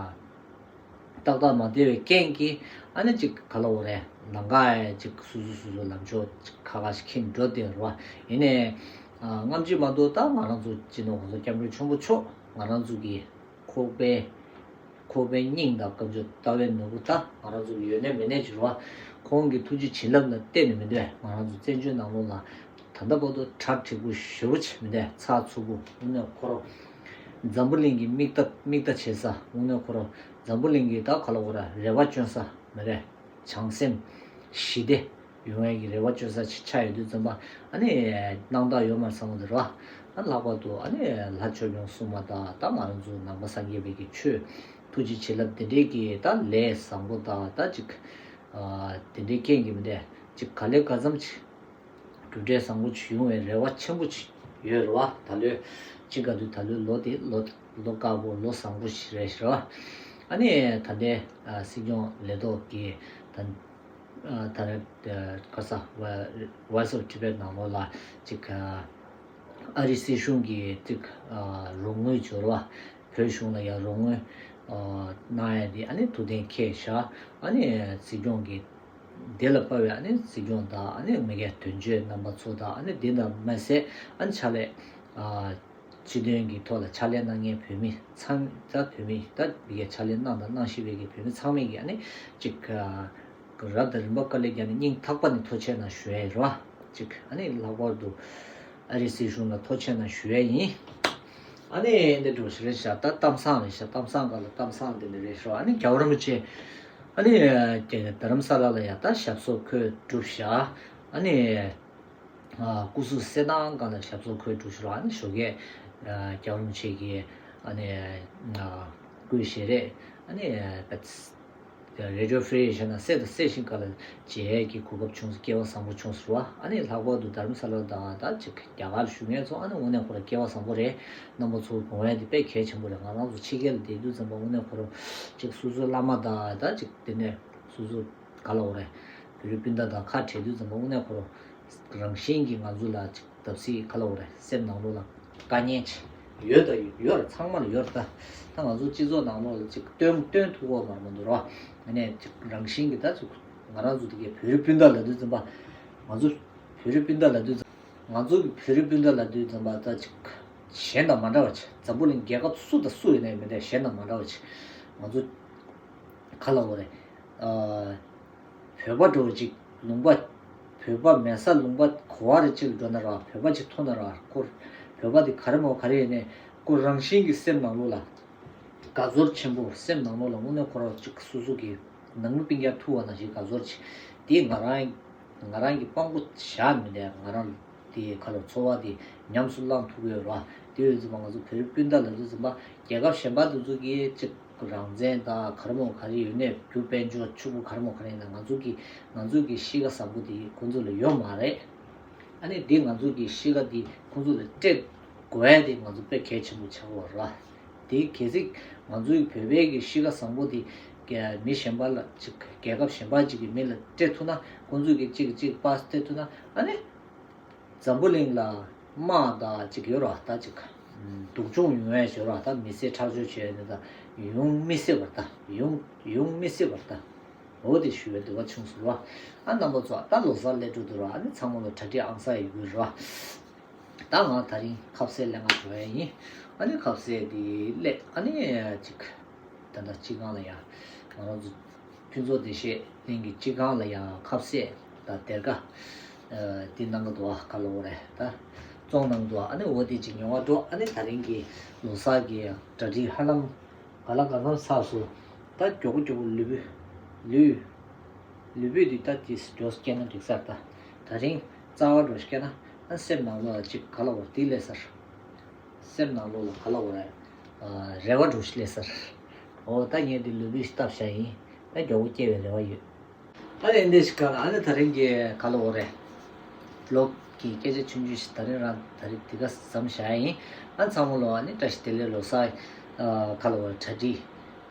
ཏག་ཏག་མ་བདེ་བའི་རྐྱེན་གྱིས་ཨ་ནི་ཅིག་ག་ལ་འོ་རེད། ལམ་ཁ་ཡ་ཅིག་སོ་སོ་སོ་སོ་ལམ་ཕྱོགས་ཅིག་ཁ་ཁ་ཞིག་ཁེངས་འགྲོ་བསྡད་རོ། ཡིན་ནའི་སྔ་ཕྱི་མ་གཏོགས་ད་ང་རང་ཚོ་སྤྱི་ནོར་གོང་ས་སྐྱབས་མགོན་ཆེན་པོ་མཆོག་ང་རང་ཚོ་གི་ཁོག་པའི་ཁོག་པའི་སྙིང་དང་བཀའ་འགྱུར་ལྟ་བའི་ནོར་བུ་ད་ང་རང་ཚོ་གི་ཡོད་ནའི་མེད་ནའི་ཅིག་རོ། ཁོང་གི་ཐུགས་རྗེ་བྱིན་རླབས་ལ་བརྟེན་ནས་མི་འདོད་ང་རང་ཚོ་བཙན་བྱོལ་ནང་ལོགས་ལ། ད་ལྟ་བར་དུ་གྲ་འགྲིག་པོ་ཞེ་པོ་ཅིག་མི་འདུག་ཚགས་ཚུད་པོ། དངོས་གནས་ཁོ་རང་འཛམ་བུ་གླིང་གི་མིག་ལྟ་མིག་ལྟ་བྱེད་ས། དངོས་གནས་ཁོ་རང་འཛམ་བུ་གླིང་གི་ད་ག་ལ་འོ་ར་རེ་བ་བཅོལ་ས་མི་རེད། བྱང་སེམས་ཞི་བདེ་ཡོང་ཡས་ཀྱི་རེ་བ་བཅོལ་ས་ཅིག་ཆགས་ཡོད་དུས་ཙམ་པ། ཨ་ནི་སྣང་དག་ཡོད་མ་རེད་བསམ་གྱི་འདུག་ར། ཨ་ལྷག་པར་དུ་ཨ་ནི་ལྷ་ཆོས་སྐྱོང་སྲུང་མ་དང་ད་ང་རང་ཚོ་ནང་པ་སངས་རྒྱས་པའི་གི་ཆོས་ཐུགས་རྗེ་བྱིན་རླབས་དེ་འདྲའི་གི་ད་ལས་བཟང་པོ་དང་ད་ཅིག་དེ་འདྲའི་རྐྱེན་གྱིས་མི་འདུག་ཅིག་ག་ལེ་ག་ཙམ་ཅིག་གྲུབ་འབྲས་བཟང་པོ་ཅིག་ཡོང་བའི་རེ་བ་ཆེན་པོ་ཅིག་ཡོད་རེད་བ། ད་ལོའི་ཅི་ག་དུས་ད་ལོའི་ལོ་དེ་ལོ་ལོ་དཀར་པོ་ལོ་བཟང་པོ་ཞིག་རེད་ཤག་ཨ་ནི་ད་ལྟའི་སྲིད་སྐྱོང་ལས་ཐོག་གི་ད་ད་ལྟ་ག་ས་Voice of Tibet ནང་ལོགས་ལ་ཅིག་ཨ་རི་སྲིད་གཞུང་གི་ཅིག་རོགས་དངུལ་འབྱོར་བ། བོད་གཞུང་ལ་ཡང་རོགས་དངུལ་གནང་ཡ་དེ་ཨ་ནི་ཐུགས་གཏན་འཁེལ་བཞག་ཨ་ནི་སྲིད་སྐྱོང་གི་དེ་ལ་དཔག་པའི་ཨ་ནི་སྲིད་སྐྱོང་དང་ཨ་ནི་མི་སྒེར་དོན་གཅོད་རྣམ་པ་ཚོ་དང་ཨ་ནི་དེ་དང་མ་ཟད་ཨ་ནི་ཕྱག་ལས་སྤྱི་དོན་གྱི་ཐོག་ལ་ཕྱག་ལས་གནང་མཁན་བོད་མི་ཚང་ད་བོད་མི་ད་མི་སྒེར་ཕྱག་ལས་གནང་དང་གནང་བཞིན་པའི་གི་བོད་མི་ཚང་མས་ཀྱི་ཨ་ནི་ཅིག་རབ་དང་རིམ་པ་དཀའ་ལས་བརྒྱབ་ནས་སྙིང་ཐག་པ་ནས་ཐུགས་རྗེ་ཆེ་གནང་ཞུ་ཡ་ཡིན་རོ། ཅིག་ཨ་ནི་ལྷག་པར་དུ་ཨ་རི་སྲིད་གཞུང་ལ་ཐུགས་རྗེ་ཆེ་གནང་ཞུ་ཡ་ཡིན། ཨ་ནི་འདི་འགྲོ་ཞིག་རེད་ཤག་ད་གཏམ་བཟང་རེད་ཤག་གཏམ་བཟང་ག་ལ་གཏམ་བཟང་འདི་འདི་རེད་ཤག་ཨ་ནི་རྒྱལ་བ་རིན་པོ་ཆེ་ཨ་ནི་རྡ་རམ་ས་ལ་ལ་ཡ་ད་ཞབས་སོར་འཁོད་གྲུབ་ཤག་ཨ་ནི་སྐུ་གཟུགས་གསལ་ཐང་ག་ལ་ཞབས་སོར་འཁོད་གྲུབ་ཤག་ཨ་ནི་ཞོགས་ཀས་རྒྱལ་བ་རིན་པོ་ཆེ་གི་ཨ་ནི་སྐུའི་ཞལ་རས་ཨ་ནི། Radio Free Asia ནང་གསལ་དང་གསལ་ཞིང་ག་ལ་མཇལ་ཡས་ཀྱི་གོ་སྐབས་བྱུང་སོང་། སྐལ་བ་བཟང་པོ་བྱུང་སོང་བ། ཨ་ནི་ལྷག་པར་དུ་དྷ་རམ་ས་ལ་དང་ད་ཅིག་རྒྱ་གར་བཞུགས་མཁན་ཚོ་ཨ་ནི་དངོས་གནས་ཁོ་རང་སྐལ་བ་བཟང་པོ་རེད། རྣམ་པ་ཚོ་དགོངས་ཡ་དེ་དཔེ་གལ་ཆེན་པོ་རེད། ང་རང་ཚོ་ཕྱི་རྒྱལ་ལ་བསྡད་དུས་ཙམ་པ་དངོས་གནས་ཁོ་རང་ཅིག་སོ་སོའི་བླ་མ་དང་ད་ཅིག་དེ་ནས་སོ་སོ་ག་ལ་འོ་རེད། བོད་རིགས་སྤུན་ཟླ་དང་ཁ་བྲལ་དུས་ཙམ་པ་དངོས་གནས་ཁོ་རང་རང་བཞིན་གྱིས་ང་ཚོ་ལ་ཅིག་བརྡབ་གསིག་ག་ལ་འོ་རེད། སེམས་ནང་ལོགས་ལ་དཀའ་ངལ་ཅིག་ཡོད་ད་ཡོད་རེད། ཚང་མ་ལ་ཡོད་རེད་ད། ད་ང་ཚོ་སྤྱི་ཚོགས་ནང་ལོགས་ལ་ཅིག་སྟོན་སྟོན་ཐུབ་ཀྱི་མ་རེད་མ་འདུག་རོ། ཨ་ནི་ཅིག་རང་བཞིན་གྱིས་ད་ཅིག་ང་རང་ཚོ་དེ་གའི་བོད་རིགས་སྤུན་ཟླ་ལབ་དུས་ཙམ་པ། ང་ཚོ་བོད་རིགས་སྤུན་ཟླ་ལབ་དུས་ཙམ། ང་ཚོ་གི་བོད་རིགས་སྤུན་ཟླ་ལབ་དུས་ཙམ་པ་ད་ཅིག་གཞན་དང་མ་འདྲ་བ་ཅིག་འཛམ་བུ་གླིང་རྒྱལ་ཁབ་སུ་དང་སུ་ཡིན་ནའི་མི་འདྲ། གཞན་དང་མ་འདྲ་བ་ཅིག་ང་ཚོ་ག་ལ་འོ་རེད། ཨ། བོད་པ་འདྲ་བོ་ཅིག་ལུང་པ། བོད་པ་མེད་ས་ལུང་པ་ག་བ་རེ་ཅིག་ལ་འགྲོ་ན་ར། བོད་པ་ཅིག་མཐོང་ན་ར། ཁོ་བོད་པ་དེ་ག་རེ་མོ་ག་རེ་ཡིན་ནའི་ཁོ་རང་བཞིན་གྱི་སེམས་ནང་ལོགས་ལ་དགའ་ཚོར་ཆེན་པོ། སེམས་ནང་ལོགས་ལ་དངོས་གནས་ཁོ་རང་ཅིག་སོ་སོ་གི་ནང་མི་སྤུན་ཀྱག་ཐུག་པ་ནང་བཞིན་དགའ་ཚོར་ཆེ། དེ་ང་རང་ང་རང་གི་དཔང་པོ་བཞག་མི་འདུག་ང་རང་དེ་ཁ་ལོ་འཚོ་བ་དེ་ཉམས་སུ་བླང་ཐུབ་ཡོད་ར། དེ་ཡོད་ཙམ་པ་ང་ཚོ་བོད་རིགས་སྤུན་ཟླ་ལབ་དུས་ཙམ་པ་རྒྱལ་ཁབ་གཞན་པ་དེ་ཚོ་གིས་ཅིག་རང་བཙན་དང་ག་རེ་མོ་ག་རེ་ཡོད་ནའི་རྒྱུ་དཔལ་འབྱོར་ཕྱུག་པོ་ག་རེ་མོ་ག་རེ་ཡིན་ན་ང་ཚོ་གི་ང་ཚོ་གི་གཤིས་ཀ་བཟང་པོ་དེ་ཁོང་ཚོ་ལ་ཡོད་མ་རེད། ཨ་ནི་འདི་ང་ཚོ་གི་གཤིས་ཀ་འདི་ཁོང་ཚོ་ལ་སྤྲད་དགོས་ཡ་དེ་ང་ཚོ་དཔེ་གལ་ཆེན་པོ་ཆགས་ཡོད་ར། དེ་གལ་སྲིད་ང་ཚོའི་བོད་པའི་གི་གཤིས་ཀ་བཟང་པོ་དེ་རྒྱ་མི་གཞན་པ་ལ་ཅིག་རྒྱལ་ཁབ་གཞན་པ་ཅིག་གི་མི་ལ་སྤྲད་ཐུབ་ན། ཁོང་ཚོས་གི་ཅིག་ཅིག་པཱ་སི་སྤྲད་ཐུབ་ན། ཨ་ནི་འཛམ་བུ་གླིང་ལ་དམག་དང་ཅིག་ཡོད་ར། ད་ཅིག་སྡུག་སྦྱོང་ཡོང་ཡ་ཡོད་ར། ད་མི་སེར་ཁྲག་སྦྱོར་བྱས་ནས་ད་ཡོང་མི་སྲིད་པ་རེད། ད་ཡོང་ཡོང་མི་སྲིད་པ་རེད། ད། འོ་དེ་ཞུ་བའི་འདོད་པ་བྱུང་སོང་ར། ཨ་རྣམ་པ་ཚོ་ད་ལོ་གསར་སླེབས་འགྲོ་འདུག་ར། ཨ་ནི་ཚང་མ་ལ་གྲ་སྒྲིག་ཨང་གསར་ཡོད་རྒྱུ་ར། ད་ང་དེ་རིང་ཁ་ཟས་ལེན་ག་འགྲོ་ཡ་ཡིན། ཨ་ནི་ཁ་ཟས་དེ་སླེབས། ཨ་ནི་ཅིག་ད་ལྟ་སྤྱི་ཁང་ལ་ཡ་ང་རང་ཚོ་ཕུན་ཚོགས་བདེ་གཤེགས་གླིང་གི་སྤྱི་ཁང་ལ་ཡ་ཁ་ཟས་དང་སྡེར་ཁ་དེ་གནང་གི་འདུག་ཨ་ག་ལ་འོ་རེད། ད་བཙོང་གནང་འདུག་ཨ་ནི་འོ་དེ་ཅིག་ཉོ་ག་འགྲོ། ཨ་ནི་དེ་རིང་གི་ལོ་གསར་གི་གྲ་སྒྲིག་ཧ་ལམ་ག་ལ་གང་འཚམ་ཚར་སོང་། ད་མགྱོགས་པོ་མགྱོགས་པོ་ལུས་པོ་ལུས། ལུས་པོ་འདི་ད་དེ་མགྱོགས་སྐྱེལ་ན་འགྲིག་ས་རེད། ད་དེ་རིང་རྩ་བ་འགྲོ་སྐྱེལ་ན། ཨ་སེམས་ནང་ལོགས་ལ་ཅིག་ག་ལ་འོ་དེ་སླེབས་ས་རེད། སེམས་ནང་ལོགས་ལ་ག་ལ་འོ་རེད། རེ་བ་འགྲོ་སླེབས་ས་རེད། འོ་ད་ངས་འདི་ལུས་པོ་ཞིག་བཏབ་བཞག་ཡིན། ད་མགྱོགས་པོ་སྐྱེ་བའི་རེ་བ་ཡོད། ཨ་ནི་འདི་ཞིག་ག་ལ། ཨ་ནི་དེ་རིང་གི་ག་ལ་འོ་རེད། ལོག་གི་སྐད་ཆ་ཆུང་ཆུང་ཞིག་དེ་རིང་རང་དེ་རིང་འདི་ག་བརྩམས་བཞག་ཡིན། ཨ་ཚང་མ་ལོ་ཨ་ནི་བཀྲ་ཤིས་བདེ་ལེགས། ལོ་གསར་ཨ་ག་ལ་འོ་རེད། གྲ་སྒྲིག་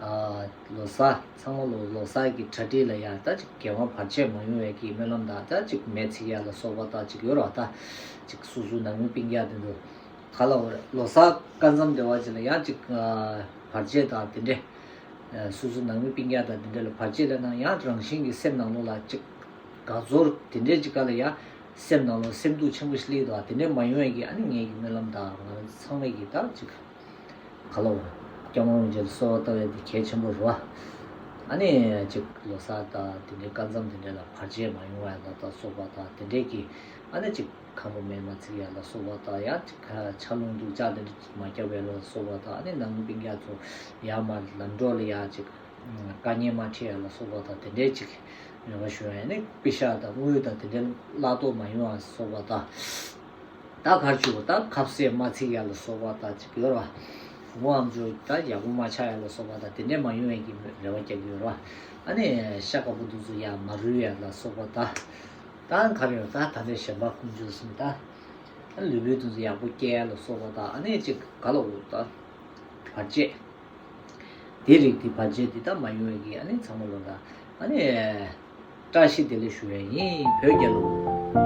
ཨ་ལོ་གསར་ཚང་མ་ལོ་ལོ་གསར་གྱི་གྲ་སྒྲིག་ལ་ཡ་ད་ཅིག་འགལ་བ་བར་ཆད་མ་ཡོང་བའི་གི་སྨོན་ལམ་དང་། ད་ཅིག་མེ་འཚིག་ཡ་ལ་སོགས་པ་དང་ཅིག་ཡོད་ར། ད་ཅིག་སོ་སོའི་ནང་མི་སྤུན་ཀྱག་དེ་ཚོ་ག་ལ་འོ་རེད། ལོ་གསར་སྐབས་མཚམས་དེ་བ་ཅིག་ལ་ཡ་ཅིག་ཨ་བར་ཆད་དང་དེ་འདྲས། སོ་སོའི་ནང་མི་སྤུན་ཀྱག་དང་དེ་འདྲས་ལ་བར་ཆད་སླེབས་ན་ཡང་རང་བཞིན་གྱི་སེམས་ནང་ལོགས་ལ་ཅིག་དགའ་ཚོར་དེ་འདྲས་ཅིག་ག་ལ་ཡ་སེམས་ནང་ལོགས་སེམས་སྡུག་ཆེན་པོ་ཞིག་སླེབས་འདུག་དེ་འདྲས་མ་ཡོང་བའི་གི་ཨ་ནི་ངེད་ཀྱི་སྨོན་ལམ་དང་། ང་རང་ཚང་མས་ཀྱི་ད་ཅིག་ག་ལ་འོ་སྐྱབས་མགོན་རིན་པོ་ཆེ་ལ་གསོལ་བ་བཏབ་ཡ་དེ་གལ་ཆེན་པོ་རེད་བ། ཨ་ནི་ཅིག་ལོ་གསར་དང་དེ་འདྲའི་སྐབས་མཚམས་དེ་འདྲ་ལ་བར་ཆད་མ་ཡོང་བ་ལ་དང་སོགས་པ་དང་དེ་འདྲའི་གི་ཨ་ནི་ཅིག་ཁམ་བུ་མེ་མ་འཚིག་ཡ་ལ་སོགས་པ་དང་། ཡང་ཅིག་ཁ་ཆར་རླུང་སྡུག་ཅག་དེ་འདྲ་ཅིག་མ་བརྒྱབ་པ་ལ་སོགས་པ་དང་། ཨ་ནི་ནང་མི་སྤུན་ཀྱག་ཚོ་ཡར་མར་ལམ་འགྲོ་ལ་ཡ་ཅིག་དཀའ་ངལ་མ་འཕྲད་ཡ་ལ་སོགས་པ་དང་དེ་འདྲའི་ཅིག་རེ་བ་ཞུ་ཡ། ཨ་ནི་པེ་ཤག་དང་དངུལ་དང་དེ་འདྲའི་བརླག་གཏོར་མ་ཡོང་བ་སོགས་པ་དང་། ད་གར་བཅུག་ད་ཁ་ཟས་མ་འཚིག་ཡ་ལ་སོགས་པ་དང་ཅིག་ཡོད་ར། བུ་མོ་ཨམ་ཅོག་ད་ཡག་པོ་མ་ཆགས་ཡ་ལ་སོགས་པ་དང་དེ་འདྲས་མ་ཡོང་བའི་གི་རེ་བ་རྒྱག་གི་ཡོད་ར། ཨ་ནི་ཤ་དཀར་པོ་དེ་ཚོ་ཡར་མ་རུལ་ཡ་ལ་སོགས་པ་དང་། ད་གར་ཡོད་ད་ད་ལྟའི་གཞན་པ་ཀུན་སྤྱོད་ཟིན་ད། ལུས་པོའི་དེ་ཚོ་ཡག་པོ་སྐྱེ་ཡ་ལ་སོགས་པ་དང་། ཨ་ནི་ཅིག་ག་ལ་འོ་ད་བར་ཆད། དེ་རིགས་དེ་བར་ཆད་དེ་ད་མ་ཡོང་བའི་གི་ཨ་ནི་ཚང་མ་ལོ་ད་ཨ་ནི་བཀྲ་ཤིས་བདེ་ལེགས་ཞུ་ཡ་ཡིན། བོད་རྒྱལ་ལོ།